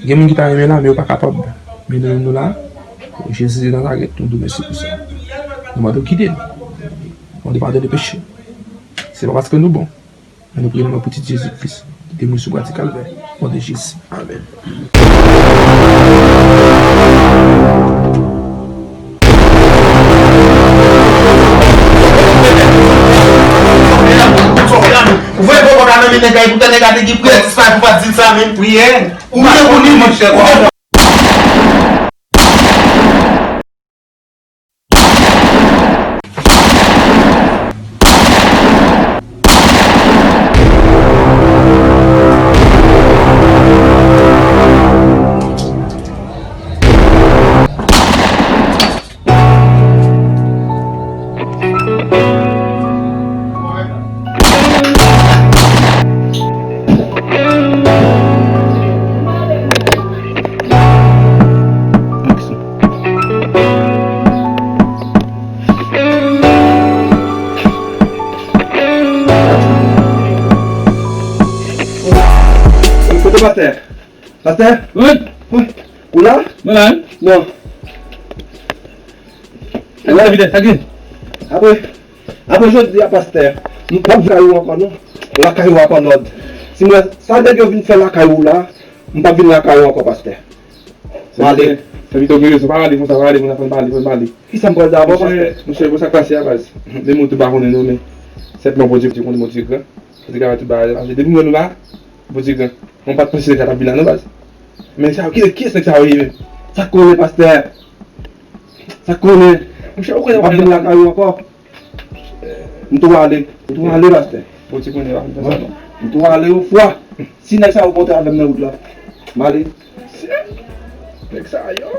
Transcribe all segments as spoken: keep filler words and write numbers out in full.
Gen moun ki ta renmen la, men yo pa kapab. Men nou menm nou la, Jezi de Nazarèt, nou di w mèsi pou sa. Nou mande w kite n. Nou mande w padone peche. Se pa paske nou bon, men nou priye nan non pitit Jezi Kris, ki te mouri sou bwa di Kalvè. O non de Jezi. Amèn. Ou voye pran kòb la nan men nèg la, e poutan nèg la te gen priyè disparèt pou pa t di l sa menm. Priyè. Ou gen pou li, monchè. Kote pastè? Pastè? Wi. Wi. Ou la? Mwen la, wi. Bon. Sa k gen? Apre, apre jodi a, pastè, m p ap vin lakay ou ankò non. Lakay ou ap an òd. Si m wè sa nèg yo vin fè lakay ou la, m p ap vin lakay ou ankò, pastè. M ale. Sèvitè, sèvitè, ou gen rezon, pa rale konsa, pa rale konsa, fò n pale, fò n pale. Kisa m pral di avè w, pastè? Monchè, monchè, bon, sa k pase a, baz? Menm ou tou pa konnen non, men sèlman Bondye ki konnen, Bondye gran. Bondye ka fè tout bagay pase. Depi m wè nou la, Bondye gran. Mwen pa t panse nèg sa t ap vin la non, baz. Men sa, ki, kiyès nèg sa yo ye menm? Sa k konnen, pastè? Sa k konnen? Monchè, ou konnen m ap vin lakay ou ankò. M tou ale. M tou ale, pastè. Bon, ti konnen, pa fè sa non. M tou ale yon fwa. Si nèg sa yo monte avè m nan wout la, m ale. Mesye, nèg sa yo.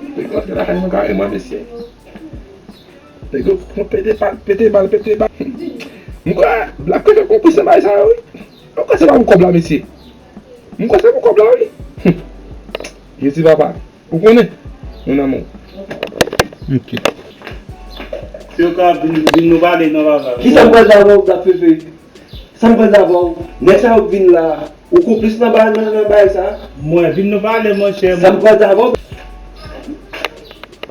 Nèg yo antre lakay mwen kareman, mesye. Nèg yo pran pete bal, pete bal, pete bal. M kwè Black River konplis nan bagay sa yo, wi. M kwè se pa pou kòb la, mesye. M kwè se pou kòb la, wi. Jezi papa. Ou konnen? Mon amour. Ok. Si yo ka vin, vin nou pale non, papa. Kisa m pral di avè w, Black Fefe? Sa m pral di avè w? Nèg sa yo k vin la, ou konplis nan ba-, nan, nan bagay sa? Mwen, vin nou pale, monchè. Sa m pral di avè w?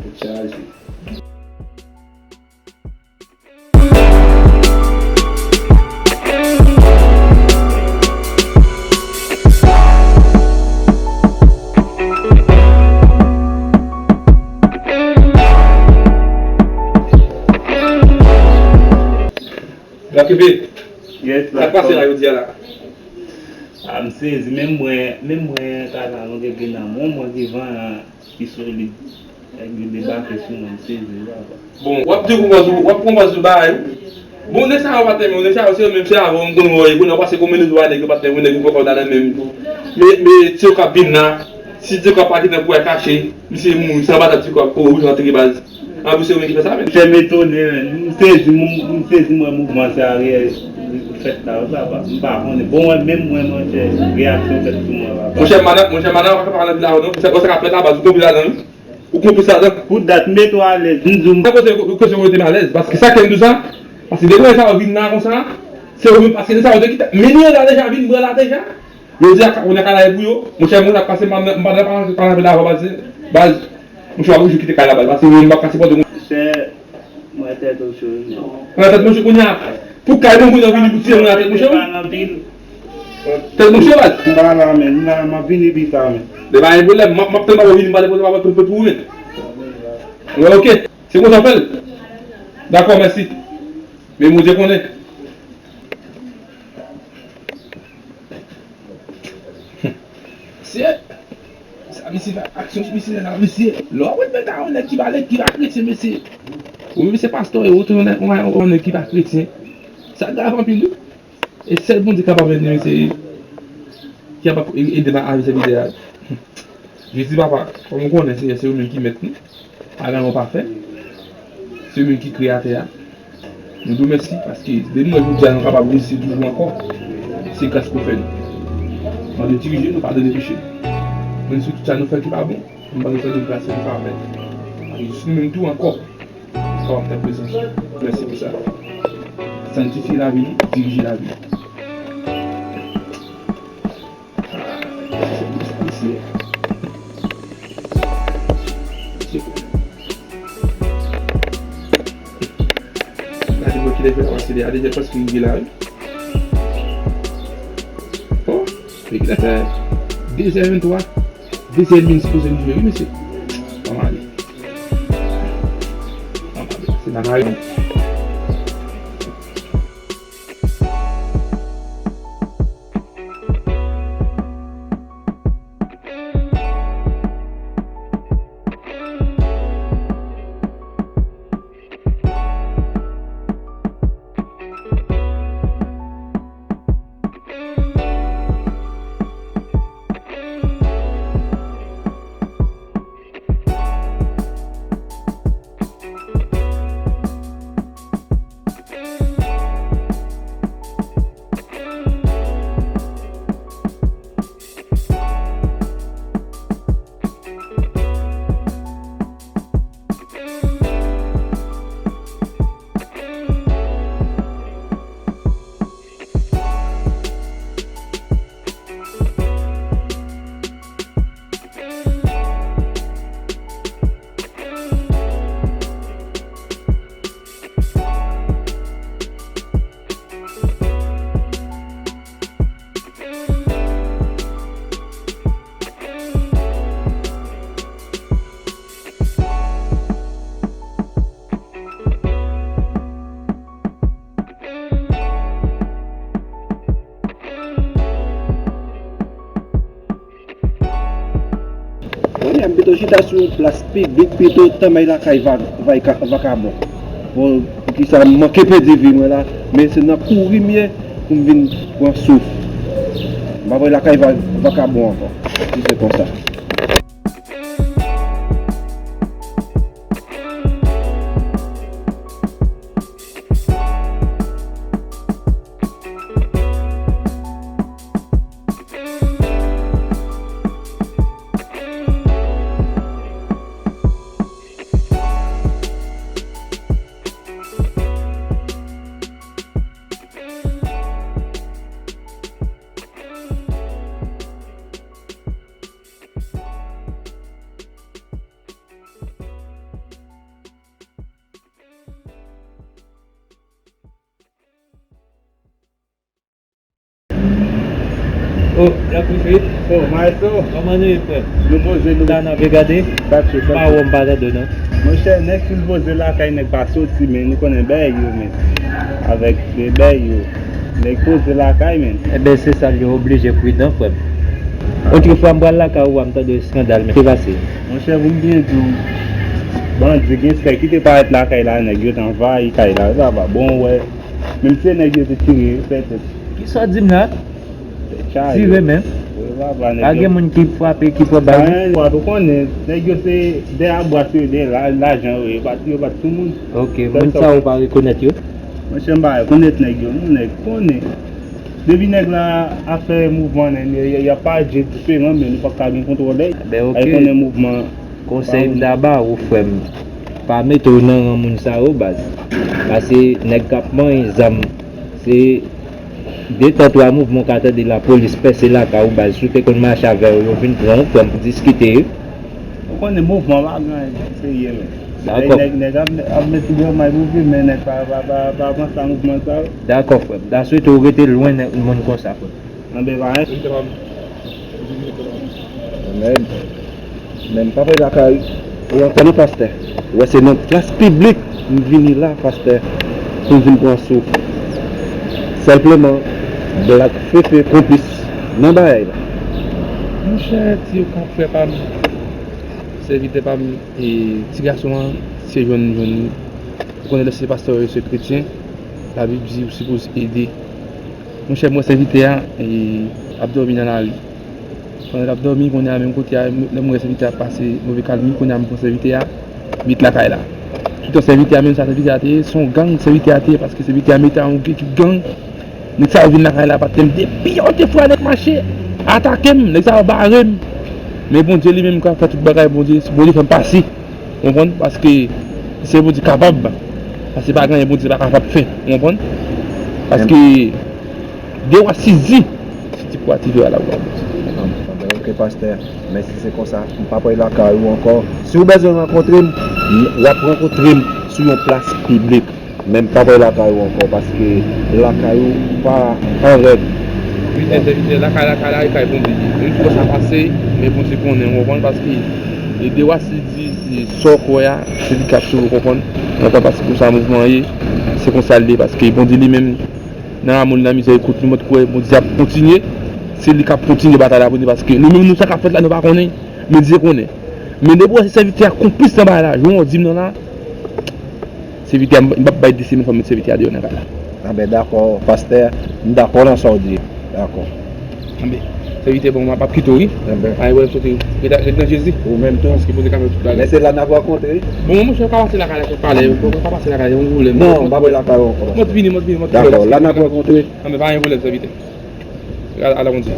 Tèt chaje. Black River. Yes, sa k pase la jodi a la? A, m sezi, menm mwen, menm mwen, kaka, mwen gen grenn nan men mwen, mwen gen van an ki solid. Nèg yo debake sou mwen, m sezi, papa. Bon, w ap di w konprann, w ap konprann sou bagay, wi. Bon, nèg sa yo pa t renmen w, nèg sa yo, se yo menm, se avè w, m konn wè yo, kounye a w pase konbyen de jou a nèg yo pa t renmen w, nèg yo pran kòb la nan men m tou. Men, men, ti yo k ap vin la, si ti yo k ap pa gentan pou wè kache, misye mouri, se anba tèt ti yo k ap kouri, rantre baz. Anpi se yo menm ki fè sa, men. Monchè, m etone, men. M sezi, m, m sezi, m wè mouvman sa, reyèl, fèt la, wi, papa. M pa konnen. Bon, mwen menm, mwen, monchè, reyaksyon fèt sou mwen, papa. Monchè, madan, monchè, madan, w pa ka pale anpil la, non. Sa, sa k ap fèt la, baz, ou konplis ladan, wi. Ou konplis ladan. Pou dat, m mete w alèz, m di w. Sa koze, koze w mete m alèz, paske sa k fè m di w sa, paske depi lè sa yo vin la konsa, se yo menm, paske sa yo te kite, men yo la deja vin, mwen la deja. Yo di a, on a kay la pou yo, monchè, moun ap pase, m pa, m pa, m pa, m pa, baz, baz, monchè, w ap oblije kite kay la, baz, paske mwen, m p ap ka sipòte moun. Monchè, mwen tèt mouche, wi. Mwen tèt mouche kounye a. Pou kay moun, moun vini pou tiye moun la tèt mouche, wi. Tèt mouche, baz. M pa la, men, m la, m ap vini pita, men. Men pa gen pwoblèm, m ap, m ap tann papa vini, m pale pou papa pou, pou, pou ou, men. Wi, ok. Se konsa w fè l. Dakò, mèsi. Men Bondye konnen. Mesye, sa misye fè aksyon sou misye la, mesye. Lè w ap wè nèg la, yon nèg ki pa, ki pa kretyen, mesye. Ou menm se pastè, ou tou yon nèg, yon nèg ki pa kretyen. Sa grav anpil, wi. E sèl Bondye kapab ede m, se, ki kapab e-, ede m avèk sèvitè a. Jezi, papa, kòm ou konnen, Senyè, se ou menm ki mèt nou. Pa gen anyen w pa fè. Se ou menm ki kreyatè a. Nou di w mèsi, paske depi nou wè jodi a nou kapab reyisi toujou ankò, se gras pou w fè nou. Mande w dirije nou, padone peche nou. Menm si tout sa nou fè ki pa bon, nou mande w fè nou gras e nou favè. Paske jis nou menm tou ankò, kapab fè prezans ou. Mèsi pou sa. Sanntifye lavi nou, dirije lavi nou. Gade mwen kilè fè la pase de a de jèt paske rive la wi. Bon, e kilè fè de zè venntwa, de zè edmi sipoze rive wi mesye. Ann ale. Ann ale. Se pa mari. Kounye a m pito chita sou yon plas piblik pito tanbay lakay va- vay- vakabon. Bon, poukisa m manke pèdi vi mwen la, men se nan kouri m ye pou m vin pran souf. M pa pral lakay va- vakabon ankò, si se konsa. Oh, Black Wifi. Oh, maestro. Kòman nou ye, frè? Nou poze nou. La n ap gade. Pa de sou, pa de sou. Pa wè m pa tande w, non. Monchè, nèg fin poze lakay, nèg pa soti, men nou konnen bèy yo, men. Avèk de bèy yo. Nèg poze lakay, men. Enben, se sa l ye, oblije pridan, frè m. Otrefwa, m pral lakay ou a, m tande eskandal, men. Ki pase? Monchè, pou m byen di w, bandi, gangstè ki te parèt lakay la, nèg yo te anvayi kay la, sa pa bon, wè. Menm se nèg yo te tire, pètèt. Kisa w di m la? Tire menm. Wi, papa, nèg yo. Pa gen moun ki frape, ki pran bal, non? Anyen, ou konnen, nèg yo se dèyè bwat yo ye, dèyè la- lajan yo ye, yo pa- yo pa sou moun. Ok, moun sa yo pa rekonèt yo? Monchè, m pa rekonèt nèg yo, non, nèg konnen. Depi nèg la ap fè mouvman, nèg, y- y- y ap paraje diferan, men nou p ap ka gen kontwòl de yo. Ben, ok. Ay konnen mouvman. Konsèy m ta ba ou, frè m, pa mete w nan ran moun sa yo, baz. Paske nèg k ap manyen zam, se de tan twa mouvman w ka tande lapolis pèse lakay ou, baz. Si w te konn mache avè yo, yo vin pran w, frè m, pou diskite. Ou konnen mouvman pa gen anyen serye, men. Dakò. Nèg, nèg ap, ap met tout granmay pou viv, men nèg pa, pa, pa, pa panse a mouvman sa yo. Dakò, frè m. M ta swete w rete lwen nèg, moun konsa, frè m. Nan bevay. Amèn. Men m pa pral lakay ou ankò non, pastè. Ou wè se nan plas piblik m vini la, pastè, pou m vin pran souf. Sèlpleman, Black Fefe konplis nan bagay la. Monchè, ti frè pa m, sèvitè pa m, e ti gason an, se jwenn, jwenn, ou konnen lè se pastè yo se kretyen, Labib di ou sipoze ede. Monchè, m wè sèvitè a, e, ap dòmi nan lari. Pandan l ap dòmi, kounye a menm kote a, lè m wè sèvitè a ap pase move kalmi, kounye a m pran sèvitè a, met lakay la. Toutan sèvitè a menm sa sèvitè a te ye, se yon gang sèvitè a te ye, paske sèvitè a mete a yon ekip gang. Nèg sa yo vin lakay la, pa t menm depi yon te fwa nèg mache atake m, nèg sa yo bare m. Men Bondye li menm ka fè tout bagay, Bondye, Bondye fè m pase. Ou konprann? Paske se Bondye kapab. Paske pa gen anyen Bondye pa kapab fè. Ou konprann? Paske de wa sizi, si ti pwa ti do a la ou pa Bondye. Ok, pastè, men si se konsa, m p ap wè lakay ou ankò. Si w bezwen rankontre m, w ap rankontre m sou yon plas piblik. Men m p ap wè lakay ou ankò, paske lakay ou pa an règ. Vite, vite, lakay, lakay, lakay, Bondye. Menm si w wè sa pase, men Bondye konnen, w konprann, paske e de wa, si di, e sa w kwè a, se li k ap sove w, konprann? Ou konprann, paske konsa mouvman an ye, se konsa l ye, paske Bondye li menm, nan lanmou li, nan mizè, li koute nou, mwen kwè Bondye ap kontinye. Se li k ap kontinye batay la pou nou, paske nou menm, nou, sa k ap fèt la, nou pa konnen. Men Dye konnen. Men depi w wè se sèvitè a konplis nan bagay la, jan w di m nan la, sèvitè a, m p ap bay de semèn fò m met sèvitè a deyò nan kay la. Anben, dakò, pastè, m dakò nan sa w di. Dakò. Anben, sèvitè, bon, m ap kite w, wi. Anben. Ay, wè, sote, ret, ret nan Jezi. Ou menm tou. Paske Bondye ka fè tout bagay. Men se la n ap rankontre. Bon, monchè, w ka pase lakay la, kèk palè, w ka pase lakay la, yon pwoblèm. Non, m pa pral lakay ou ankò. Mwen vini, mwen vini, mwen vini. Dakò, la n ap rankontre. Anben, pa gen pwoblèm, sèvitè. Ala, ala, Bondye.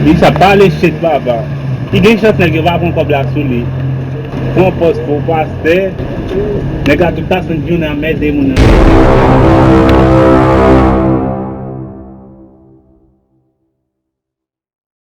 Li sa pale shit, papa. Li gen chans nèg yo pa pran kòb la sou li. Pran pòz pou pastè. Nèg la tout ta santi jounen anmède moun nan.